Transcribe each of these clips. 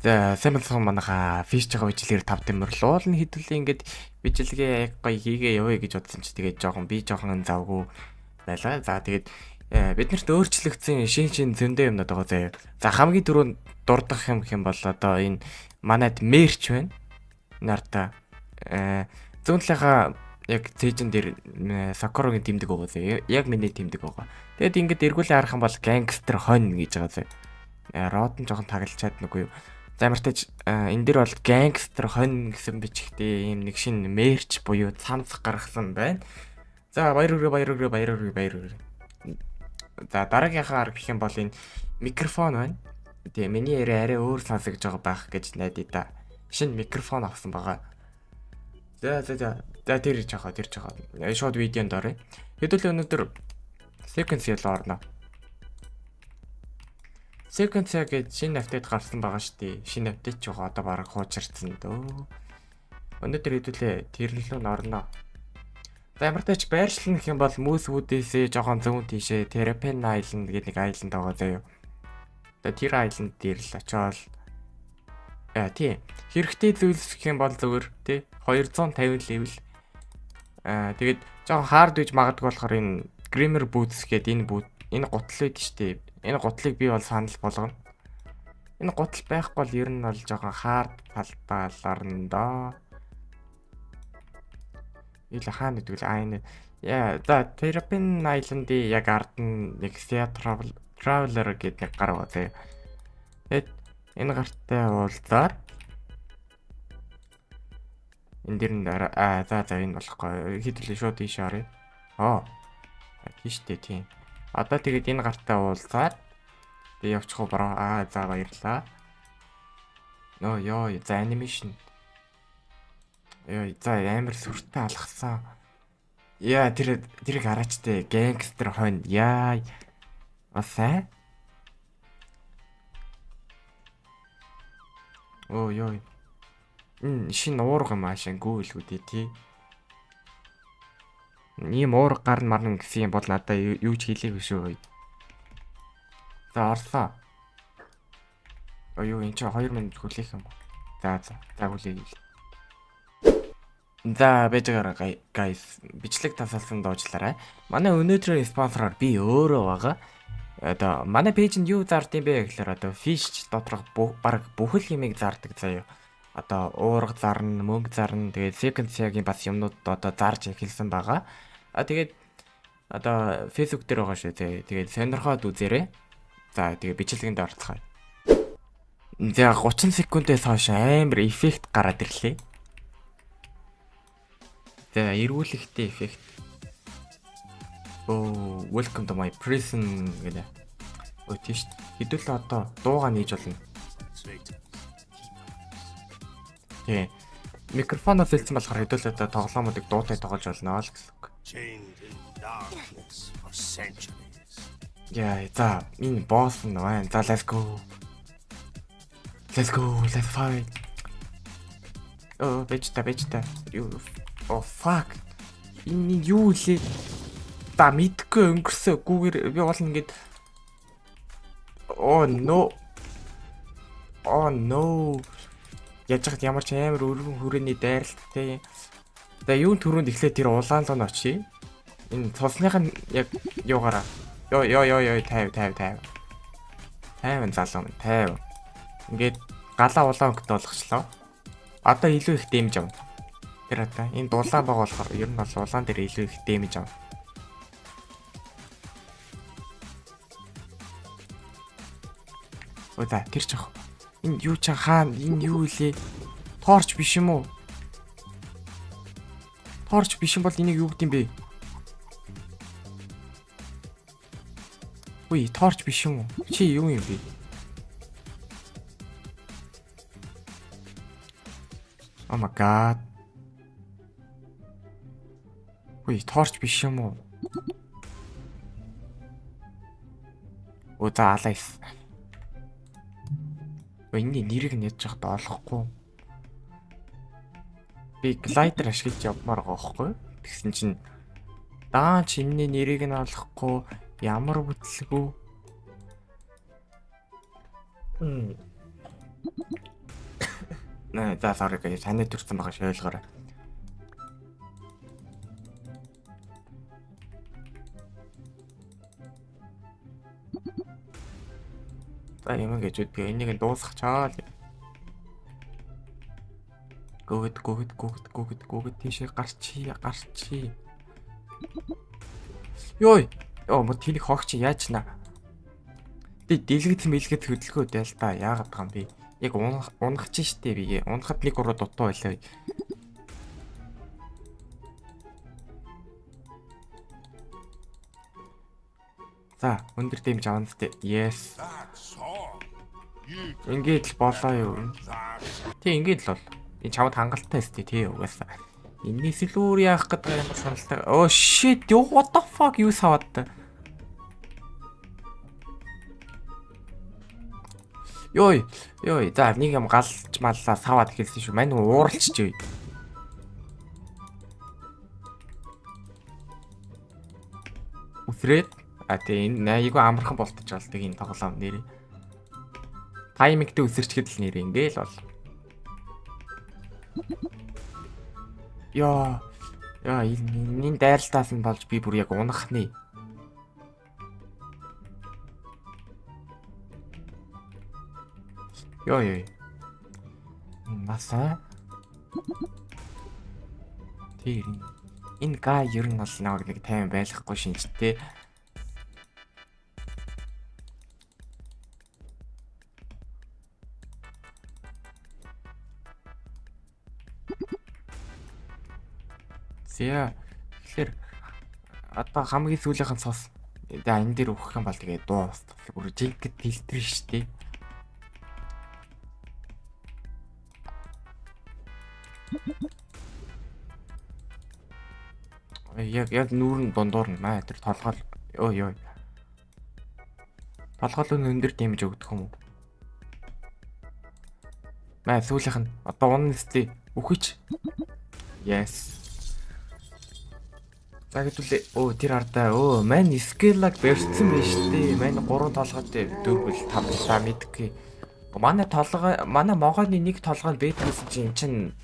За сайн бацхан манайхаа fish байгаа бичлэгээр 5 тэмэрлуул нь хэдүүлээ ингээд бичлэгээ яг гоё хийгээ явъя гэж бодсон чи тэгээд жоохон би жоохон завгүй байлаа. За тэгээд биднэрт өөрчлөгдсөн шин шин зөндөө юмнууд байгаа заяа. За хамгийн түрүүнд дурдах юм гэх юм бол одоо энэ манайд merch байна. Нарта зүүн талынхаа яг цэжин дээр Сокорогийн тэмдэг байгаа заяа. Яг миний тэмдэг байгаа. Тэгэд ингээд эргүүлээ харах юм бол гангстер хонь гэж байгаа заяа. Род нь жоохон тагалчаад нүггүй юу. За ямартайч энэ дэр бол гангстер хонь гэсэн бичгтэй ийм нэг шинэ merch буюу цамц гаргасан байна. За баяр хүрээ, баяр хүрээ, баяр хүрээ, баяр хүрээ. За дараагийнхаа арга гэх юм бол энэ микрофон байна. Тэгээ миний яриа арай өөр сонсогдож байгаа байх гэж найдаа да. Шинэ микрофон авсан байгаа. За за за. За тэр жахаа тэр жахаа. Шууд видеонд оръё. Хэдүүлээ өнөөдөр sequence руу орно. Sequence гэж шинэ update гарсан байгаа шүү дээ. Шинэ update ч байгаа одоо бараг хуучирсан дөө. Өнөөдөр хэдүүлээ тэр лөө н орно. За ямар тач байршлан гэх юм бол Moosewood-ээс жоохон зүүн тийшээ Terrapin Island гэдэг нэг island байгаа заяа. За тэр island дээр л очиод тий. Хэрэгтэй зүйлс гэх юм бол зүгээр тий 250 level. Тэгээд жоохон hard гэж магадгүй болохоор энэ Grimer Boots гэдэг энэ boot энэ гутал байд шүү дээ. Энэ гутлыг би бол санал болгоно. Энэ гутал байхгүй бол ер нь бол жоохон hard талдаа л орно доо. Ил хаана гэдэг вэ? Аа энэ яа за Terrapin Island-ийн яг ард нь нэг Sea Traveler гэдэг нэг гар байгаа заяа. Тэгэд энэ гартай уулзаад энэ дэр нь аа за за энэ болохгүй. Хэдүүлээ шууд ийшээ оръё. Аа. Тийштэй тийм. Одоо тэгээд энэ гартаа уулзаад тэг явчих уу bro. Аа за баярлаа. Нөө ёо за animation. Ёо за амар сүртэй алхсан. Яа тэр тэрийг хараач те гангстер хонь. Яа. Асаа. Оо ёо. Энэ шинэ уурга юм аашаа гүйлгүү дээ тий. Ийм уурга гарна марна гэсэн юм бол надаа юу ч хэлээгүй шүү. За орлоо. Оо юу энэ чи 2 минут хүлээх юм. За за. За хүлээе. За байж байгаарай guys. Бичлэг тасалсан дуучлаарай. Манай өнөөдрийн спонсороор би өөрөө байгаа. Одоо манай page-нд юу зард юм бэ гэхээр одоо fish доторх баг бүхэл юмыг зардаг заяа. Одоо уурга зарна, мөнгө зарна, тэгээд second яг-ийн бас юмнууд одоо зарж эхэлсэн байгаа. А тэгээд одоо Facebook дээр байгаа шүү дээ. Тэгээд сонирхоод үзээрэй. За тэгээд бичлэгэнд орцгоё. За 30 секундээс хойш амар эффект гараад ирлээ. За эргүүлэхтэй эффект. Oh, welcome to my prison гэдэг. Өө тийш. Хэдүүлээ одоо дуугаа нээж болно. Тий. Микрофоноос хэлсэн болохоор хэдүүлээ одоо тоглоомуудыг дуутай тоглож болно л гэсэн үг. Яа, за энэ босс нь байна. За let's go. Let's go, let's fight. Оо, бэж та, бэж та. Юу? Oh fuck. Энэ юу лээ? Да мэдгүй өнгөрсөө гүүгээр би бол ингээд Oh no. Oh no. Яаж хад ямар ч амар өргөн хүрээний дайралттай. За юун түрүүнд эхлээд тэр улаан руу очие. Энэ цусных нь яг юугаараа. Йоо ёо ёо ёо 50 50 50. 50 залуу минь 50. Ингээд галаа улаан өнгөтэй болгочлоо. Одоо илүү их дэмж авна. Тэр одоо энэ дулаан баг болохоор ер нь бол улаан дээр илүү их дэмж авна. Өө за тэр ч ах. Энэ юу ч хаана энэ юу лээ? Торч биш юм уу? Торч биш юм бол энийг юу гэдэм бэ? Үгүй торч биш юм уу? Чи юу юм бэ? Oh my god. Үгүй торч биш юм уу? Өө за алайс. Энэний нэрийг нь ядж байхад олохгүй. Би глайдер ашиглаж явмаар байгаа байхгүй юу? Тэгсэн чинь даач энэний нэрийг нь олохгүй ямар бүтлгүү. За sorry guys, санаа төрсэн байгаа ш ойлгоорой. За юм гэж үгүй энийг нь дуусгачаа л. Гөгд гөгд гөгд гөгд гөгд тийшээ гарчи гарчи. Йой. Йоо мө тэнийг хогч яаж наа. Би дэлгэц мэлгэц хөдөлгөөд байл та яагаад байгаа юм бэ? Яг унах чинь штэ би. Унахад нэг уруу дутуу байлаа. За, өндөр дэмж авна сте. Yes. Ингээд л болоо юу. Тий, ингээд л бол. Энэ чамд хангалттай сте тий угаасаа. Энэс илүү яах гэдэг ямар сонирхолтой. Oh shit, yo what the fuck юу саваад та. Йой, йой, за нэг юм галж маллаа саваад эхэлсэн шүү. Мань ууралчиж. Үсрээд а тий энэ айгүй амархан болтож болдог энэ тоглоом нэрээ. Таймингтэй үсэрчгээд л нэрээ ингээл бол. Яа. Яа, энэ дайралтаас нь болж би бүр яг унах нэ. Йоо ёо. Маса. Тэр энэ га ер нь бол нэг тайван байлгахгүй шинжтэй. За тэгэхээр одоо хамгийн сүүлийнх нь цус за энэ дээр өгөх юм бол тэгээ дуустал. Бүр жинхэнэ дэлтэр штэ. Яг нүүр нь дундуур нь маа тэр толгоол ёо ёо. Толгоол нь өндөр дэмж өгдөх юм уу? Маа сүүлийнх нь одоо унна сте үхэж. Yes. За хэдүүлээ. Өө тэр ардаа өө мань скиллаг барьцсан байж тээ. Мань 3 толгойтой 4 5 за мэдгүй. Манай толгой манай могооны нэг толгой нь бэдгийсэн чинь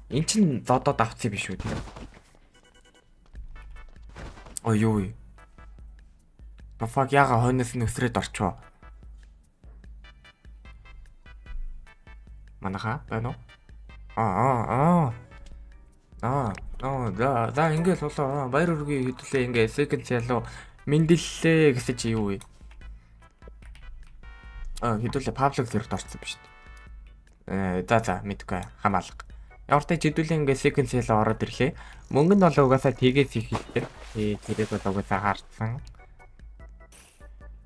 эн чин зодоод авцсан биш үү тийм. Ой юу вэ? The fuck яга хойноос нь өсрээд орчвоо. Манаха байна уу? Аа. Аа, за ингээл болоо. Баяр хүргэе хэдүүлээ ингээ second ялуу мэндэллээ гэсэн чи юу вэ? Аа, хэдүүлээ public server-т орсон биш үү? За мэдгүй хамаалга. Ямар ч хэдүүлээ ингээ second ялуу ороод ирлээ. Мөнгө нь бол угаасаа тгээс их хэлтэй. Тэрийг бол угаасаа хардсан.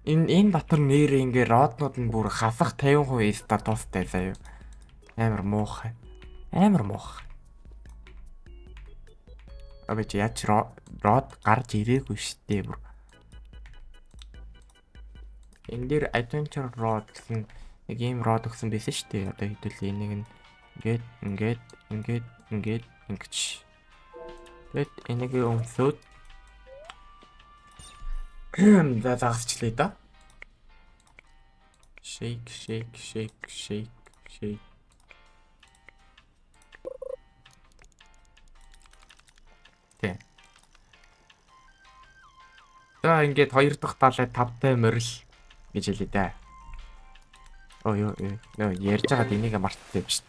Энэ дотор нэрээ ингээ роднууд нь бүр хасах 50% статустай заяа. Амар муухай. Амар муухай. Абэ чи яаж род гарч ирээгүй штэ бүр. Энэ дээр adventure rod гэсэн нэг ийм rod өгсөн байсан штэ. Одоо хэдүүл энийг нь ингээд ингээд ингээд ингээд ингэж. Тэгэд энийг өмсөөд за загасчлаа да. Shake shake shake shake shake. Тэ. За ингээд хоёр дахь талаа 5-тай морил гэж хэлээ дээ. Ой ёо ёо ярьж байгаад энийг мартсан юм шүү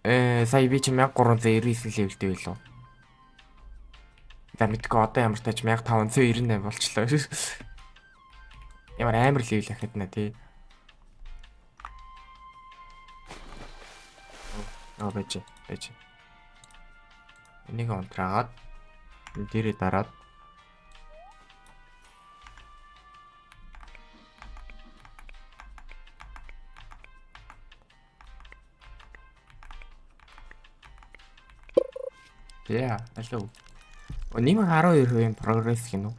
дээ. Сая би чи 1399 левелтэй байлоо. За мэдгүй одоо ямар тач 1598 болчлоо. Ямар амар левел ахад нэ тий. Аа байж байж. Энийг унтраагаад энэ дээрээ дараад Yeah, hello. Нэмэх 12% прогресс гинүү.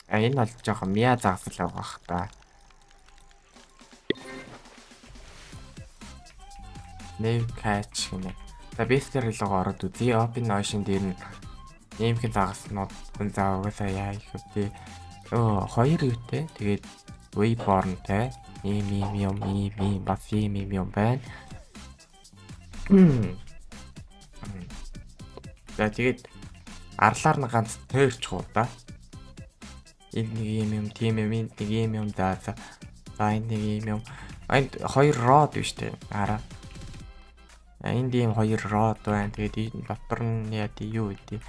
А энэ бол жоохон мя загсал байгаа бах та. New catch гинэ. За бестер руу ороод үзье. Open Ocean дээр нь нэмэх загаснууд за угаасаа яа их вэ? Хоёр юутэй. Тэгээд Wayborn-тай ийм ийм юм, ийм ийм бас ийм ийм юм байна. За, тэгээд арлаар нь ганц тойрчих уу да. Энд нэг юм юм, тийм юм, энд нэг юм юм, за за. За, энд нэг юм юм. Энд хоёр rod биш үү? Хараа. Энд ийм хоёр rod байна. Тэгээд энэ дотор нь яа тий, юу вэ?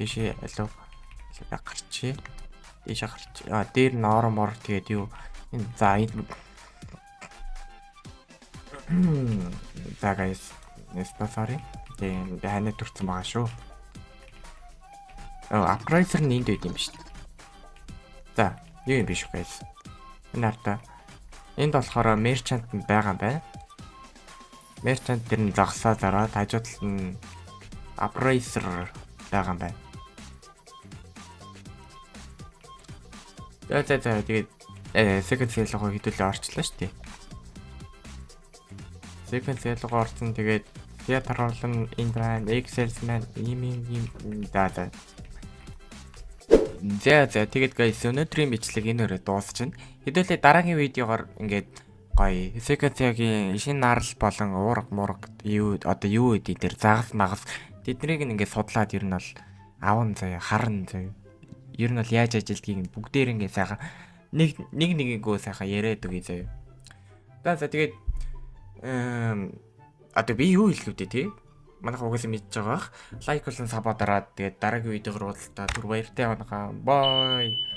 Дэшээ алив гарчээ. Дэшээ гарч. А, дээр нь ор мор, тэгээд юу. Энэ, за, энэ. За guys, нэстэ sorry. Тэгээ би ханаа төрсэн байгаа шүү. Оо, upgrader нь энд байд юм биш үү? За, юу юм биш үү, guys. Энэ хартаа. Энд болохоор merchant нь байгаа юм байна. Merchant тэр нь загсаа зараад хажуу талд нь appraiser байгаа юм байна. За за за, тэгээд second sale руу хэдүүлээ орчлоо шүү дээ. Second sale руу орсон, тэгээд Theater энд байна, Excel маань ийм ийм ийм, за за. За за, тэгээд guys, өнөөдрийн бичлэг энэ өрөө дуусчихна. Хэдүүлээ дараагийн видеогоор ингээд гоё Second-ийн шинэ нарал болон уурга мурга, юу одоо юу гэдэг тэр загас магас тэднийг ингээд судлаад ер нь бол аван заяа, харан заяа. Ер нь бол яаж ажилдгийг бүгдээр ингээд сайхан нэг нэг нэгэнгүй сайхан яриад өгье заяа. За за, тэгээд одоо би юу хэлэх вэ, тий? Манайх угаасаа мэдж байгаа бах. Like болон sub дараад, тэгээд дараагийн видеогоор уулзтаа түр баяртай манайхаа. Bye.